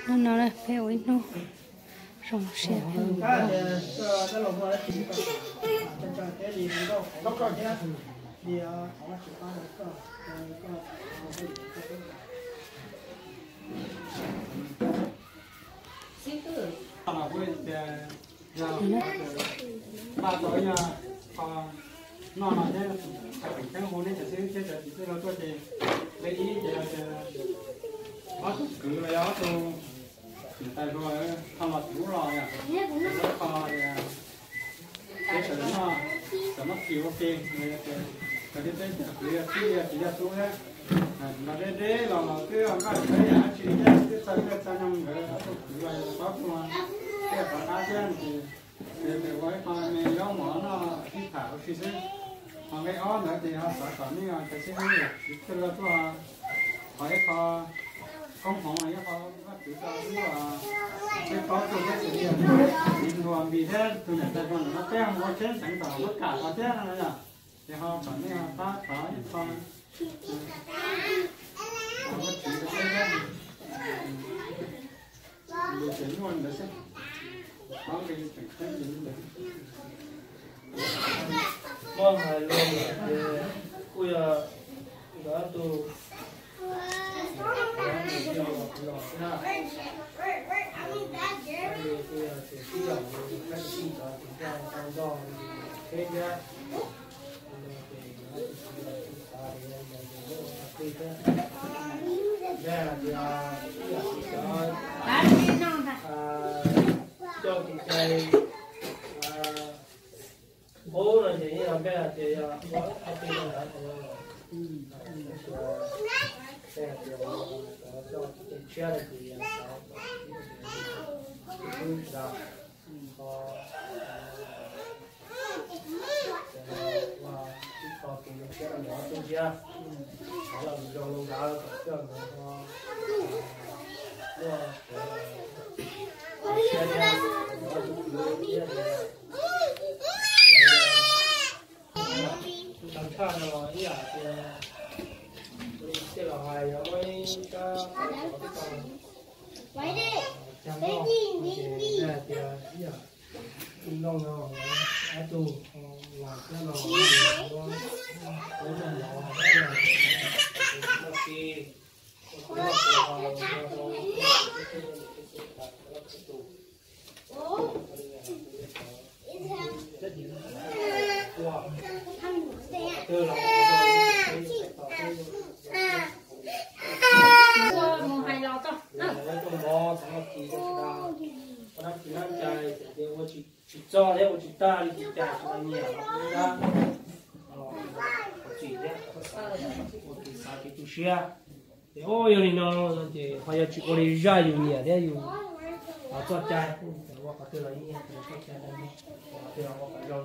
No peb ua ib hnub zoo siab peb mus. Npaj tau ib qho noj no thiab, tseem ceeb hu nej cov xib hwb thiab cov txiv txwj laug tuaj ces, nqe ib ces ob tug kwv los yog ob tug niam tais hluas ho los txog ub los yom, ib qho tias peb sawv daws noj, sawv noj txiv ua ke, yog tias cov tib teb cov kwv yog txij yog txiv yog tub thiab, nqa deb deb los twb nqaj tshawv yam dab tsi thiab twb txhawj kawg txhawj nyoog nkawd ob tug kwv los yog ob tug, twb yog qhov qab thiab ces, ces ua ib qho me zaub mov noj sib tham ua si xwb. Ho nqe ob ntawd ces ho xav kom nej cov xib hwb txiv txwj laug tuaj, ho ib qho koob hmoov los ib qho noj kwv rau lub, peb plaub tug thiab xws li txiv hluas Npis thiab tus niam tais hluas ntawm no peb ho ua tsheb xeev tom lub kam ko thiab no yom, ces ho kom nej ho pab thov ib qho ua tsheb rau peb thiab. Ces muaj li ntawd xwb, qhov nqe tseem ceeb ces li ntawd. Muab hais los ces kuj yog nkawd ob tug los thiab, kuj yog tias sib yaum, tab sis tau tau ntog tsheb thiab. Coj tus cai qub no ces yeej yog npej hais tias yog ua ob peb ntawd, tab sis npej hais tias cov coj tus cai tshiab no ces yog cov tub tsis tau, ho ib qho tus cai tshiab no yog ob tug thiab, qhov los zoo li ntawd kom coj mus ho luaj tus cai tshiab thiab, ob tug kwv thiab. Tag nrho no ib yam tias, tej los hais yog muaj ib kab pab tov tib tau, cag noj ces hais tias ib yam tus nooj no ob tug los thiab no, lawv coj los thiab no, tsis tau ki, ua tus noj tus haus, ua rau tus Mus hais los tso. Lawv tuaj mov txog no kis rau sawv daws, ua dab tsi dab cai, txawm tias ua tsis txog thiab ua tsis tag li tsis cas sawv daws nyiam los ua dab, qhov txim thiab, ua kev xav kev tu siab. Ces yog li no ces ho yog tsis ua li zaj yus nyiam thiab yus txoj cai, ua qhov twg los yeej yog txoj cai, ua qhov twg los ua kom zoo,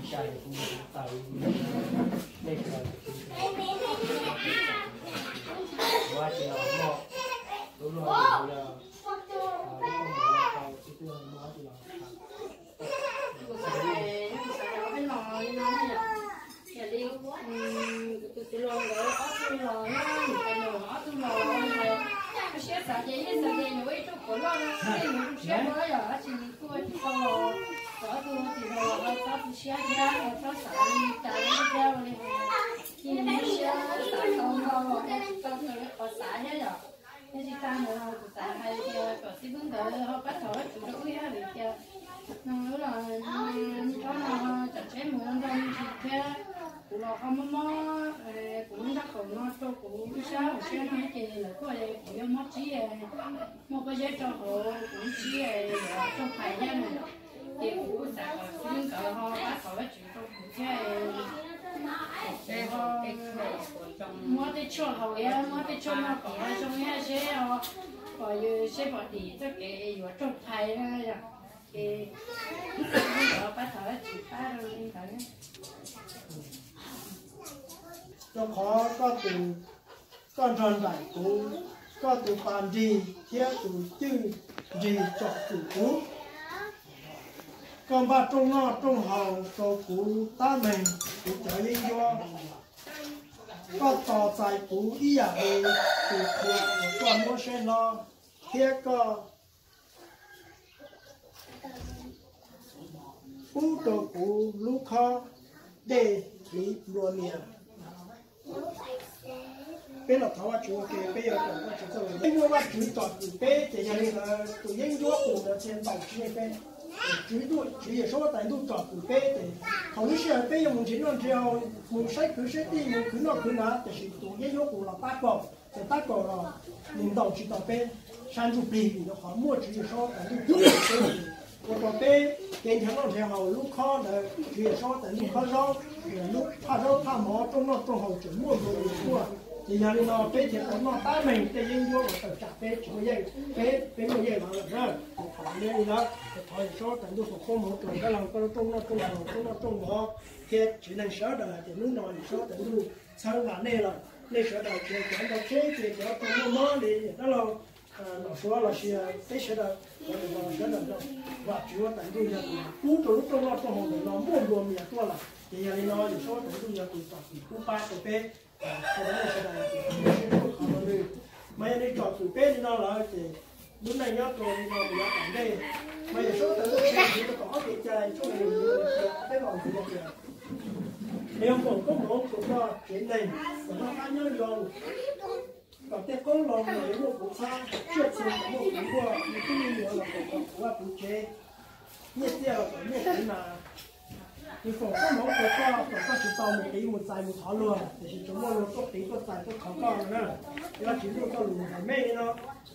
txoj kev kom siab, ua kom nej xav, nej sawv daws ua tsis los muaj lub luag los yog lub koj mus tau txij twg muaj dab tsi los tham. Kuv xav, kuv xav peb los li no na yom. Yog li kuv tus txiv hluas nkawd ob tug los na, niam tais hluas ob tug los, lub siab xav ces yeej xav tias yuav ua ib tug khuam loj no xwb, nws lub siab ua yom, tab sis nws kuj ua tsis tau los. Cov ob tug txiv hluas los txhob tu siab thiab, txhob xav li cas li thiab, ua li hais cia li siab xav tau no los ua tsis tau raws li qhov xav thiab yom. Tab sis tag ntawd los kuv xav hais tias kom xib hwb nkawd ho pab thov Vajtswv rau wb thiab vim tias no wb los nyob no tsam tsheb mus ntog me ntsis thiab, kuv los ho mob mob, kuv lub nrab qaum no rau kuv ib sab hauv siab no ces lawv kuj hais kuv yog mob tsib, muaj pob zeb rau hauv kuv lub tsib, yuav raug phais thiab no. Ces kuv kuj xav kom xib hwb nkawd ho pab thov Vajtswv rau kuv thiab, muab tej tshuaj haus thiab muab tej tshuaj noj kom ho zoo thiab seb, kom yus seb pom dim txoj kev yuav raug phais na yom. Ces xib hwb nkawd pab thov Vajtswv pab rau li ntawd. Rau qhov koj tus, koj nrog nraim kuv, koj tus pas nrig thiab tus cwj nrig tsom kwm kuv. Koj npaj rooj noj rooj haus rau kuv tab meeg kuv cov yeeb ncuab. Koj tos txais kuv ib yam li tus qhua uas koj muab saib hlob, thiab koj pub rau kuv lub khob dej hliv nplua mias. Peb los thov Vajtswv ua ke, peb yuav kom Vajtswv txoj lus, peb muaj Vajtswv tsom kwm peb, ces yog li ntawd tus yeeb ncuab qus ntawd thiaj ntaus tsis yeej peb. Tswv Yexus Huab Tais Ntuj tsom kwm peb ces thaum lub sij hawm peb yuav mus nrhiav noj nrhiav haus, mus saib kwv saib tij, mus khwv noj khwv hnav, tiam sis tus yeeb ncuab qus los tab kaum, ces tab kaum los nws ntaus tsis tau peb sab ntsuj plig, vim rau qhov muaj Tswv Yexus Huab Tais Ntuj tsom kwm peb, ua rau peb kev nrhiav noj nrhiav haus lub khob ntawd, Tswv Yexus Huab Tais Ntuj khob zaub, lub phaj zaub phaj mov, rooj noj rooj haus tseem muaj nplua mias tuaj. Ces yog li no peb thiaj tau noj tab meeg tej yeeb ncuab uas tawm tsam peb tsis muaj yeej, peb, peb muaj yeej los lawm na. Ces thaum li ntawd, ces thov Yexus Huab Tais Ntuj foom koob hmoov rau koj, los koj lub rooj noj rooj haus, rooj noj rooj mov, thiab tsev neeg sawv daws, ces hnub no Yexus Huab Tais Ntuj txhawb nqa nej lawm. Nej sawv daws tsis yog cov ntaus tsheb, tsis yog cov tau muaj mob li niam dab laug Nom Suav los sis peb sawv daws, cov uas sawv daws no, Vajtswv Huab Tais Ntuj yog tus pub rau lub rooj noj rooj haus ntawm no muaj nplua mias tuaj lawm. Ces yog li no Yexus Huab Tais Ntuj yog tus tsom kwm pub pab rau peb, sawv daws, nej sawv daws yog tus siab ntuj qhov no nws, mas yog nws tsom kwm peb li no lawm ces lub neej nyob rau li no mus yav tom ntej. Mas Yexus Huab Tais Ntuj qhia Yexus Huab Tais Ntuj qhia peb los ntxiv tias, nws yuav foom koob hmoov rau koj tsev neeg, kom noj qab nyob zoo, kom tej qoob loo los muaj kuv txhab, tsiaj txhu kom muaj kuv nkuaj, nws tub me nyuam los kom kuv vaj kuv tsev, nyiaj txiaj los kom muaj kuv nas. Nws foom koob hmoov rau koj kom koj tsis tau mus qiv mus txais mus thov luag, tiam sis tsuas muaj luag tuaj qiv tuaj txais tuaj thov koj no na. Ces Vajtswv Ntuj txoj lus hais meej li no.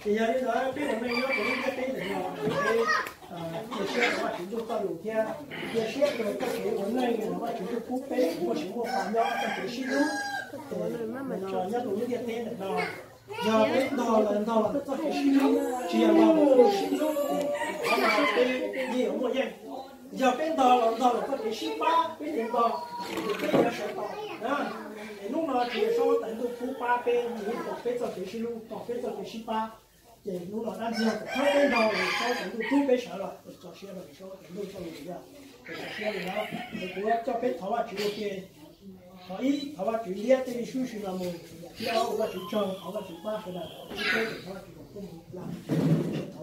Ces yog li ntawd peb ua neej nyob rau lub ntiaj teb ntawm no, peb cia siab rau Vajtswv Ntuj txoj lus thiab cia siab rau txoj kev ua neej uas Vajtswv Ntuj pub peb kom muaj sia muaj pa nyob txoj kev sib hlub. Ces nyob rau lub ntiaj teb ntawm no, yog peb ntog los ntog los txoj kev sib hlub, tsis yog ntog los txoj kev sib hlub, qhov no peb yeej yuav muaj yeej. Yog peb ntog los ntog los txoj kev sib pab, peb tsis ntog, ces peb yuav sawv tau. Es hnub no Tswv Yexus Huab Tais Ntuj pub pab peb, nws tos peb txoj kev sib hlub, tos peb txoj kev sib pab. Ces hnub no dab ntxiag thaum peb ntog los Yexus Huab Tais Ntuj pub peb sawv los, ces tso siab rau Yexus Huab Tais Ntuj txoj lus yog, ces tso siab li ntawd. Ces kuv coj peb thov Vajtswv ua ke. Thov ib, thov Vajtswv liab tej li sub si no mus. Thiab ob, ua Vajtswv tsaug, thov Vajtswv pab sawv daws, thov Vajtswv pab, thov Vajtswv kom peb mus